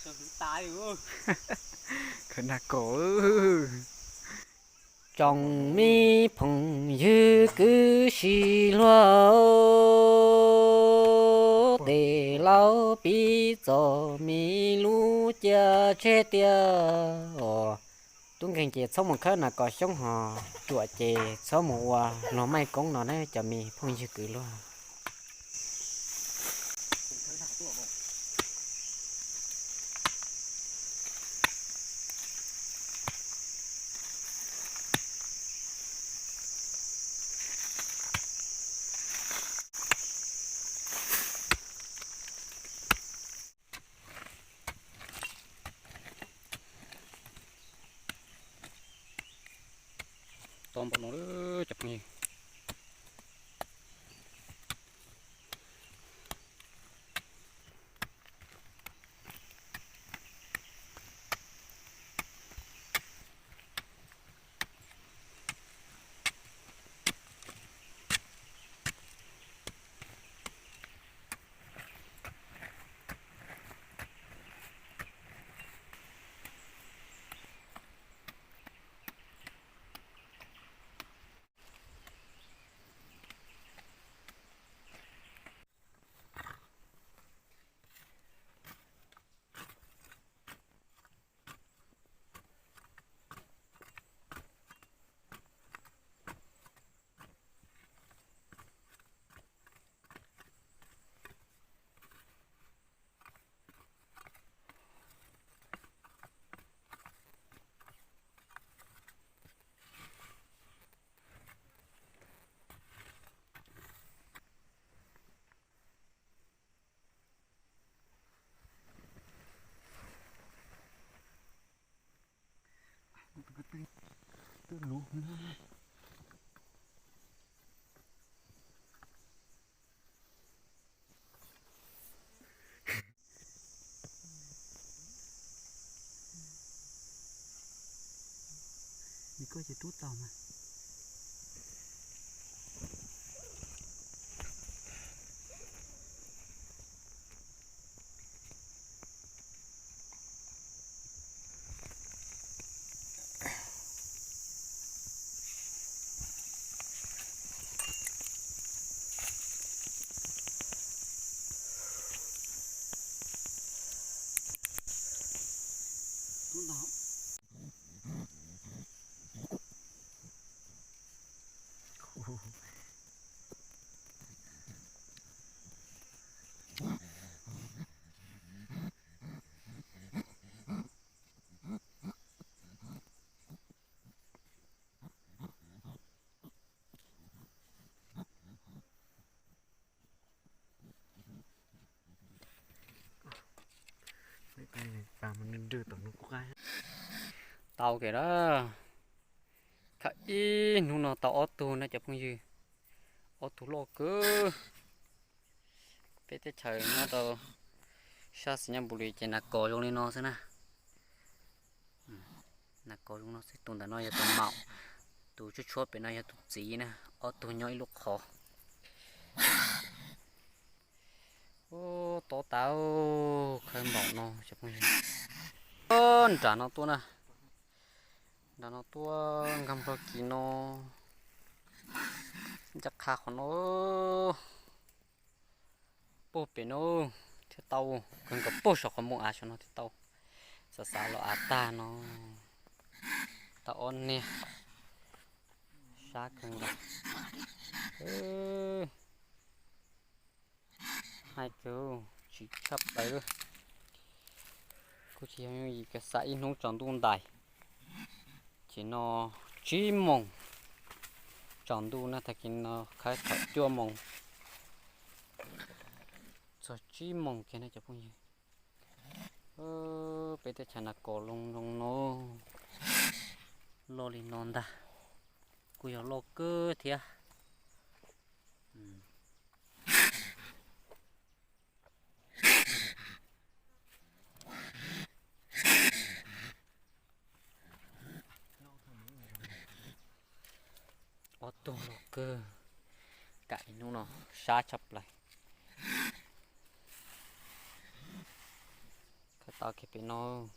Khawb nag kaum. Tsoom me phooj ywg kwv tij luag, tej laus piv txoj me lub cia tseg tias, tub nkeeg ces txhob mus khawb nas kos xyoob, ho ruam ces txhob mus ua luag maij koob no na cov me phooj ywg kwv luag. Tau npaum no lawm cov phooj ywg. Nws koj ces rub tau mas. Tau kawg na. Khawb ib hnub no tau ob tug na cov phooj ywg. Ob tug loj kawg. Peb teb chaws nyob rau sab xis nyab npus lis ces nas kos zoo li no xwb na. Nas kos zoo no xwb, tus ntawm no yog tus maum, tus tshuab tshuab pem no yog tus txiv na, ob tug nyob ib lub qhov. Tob tas, khawb npaum no. Nram no tuaj na, nram no tuaj nkag nplog kis no, ncaj qha qhov no, puag pem no thiaj tau, kawg nkaus puag saum qhov muag av saum no thiaj tau. Xav xav los av tag no, tau ob niag, sab kawg nkaus. Hais kawg, tsis tshaj plaws. Kuj tsis yog yooj yim, kawg xav ib hnub tsaus ntuj ntais. Ces no tsib moos tsaus ntuj na, tag kis no khawb thaum cuaj moos txog tsib moos kiag na cov phooj ywg. Peb teb chaws nas kos zoo zoo no, loj li no ntag, kuj yog loj kawg thiab. Ob tug loj kawg, kam ib hnub no sab tshaj plaws. Khawb Ok, pem no.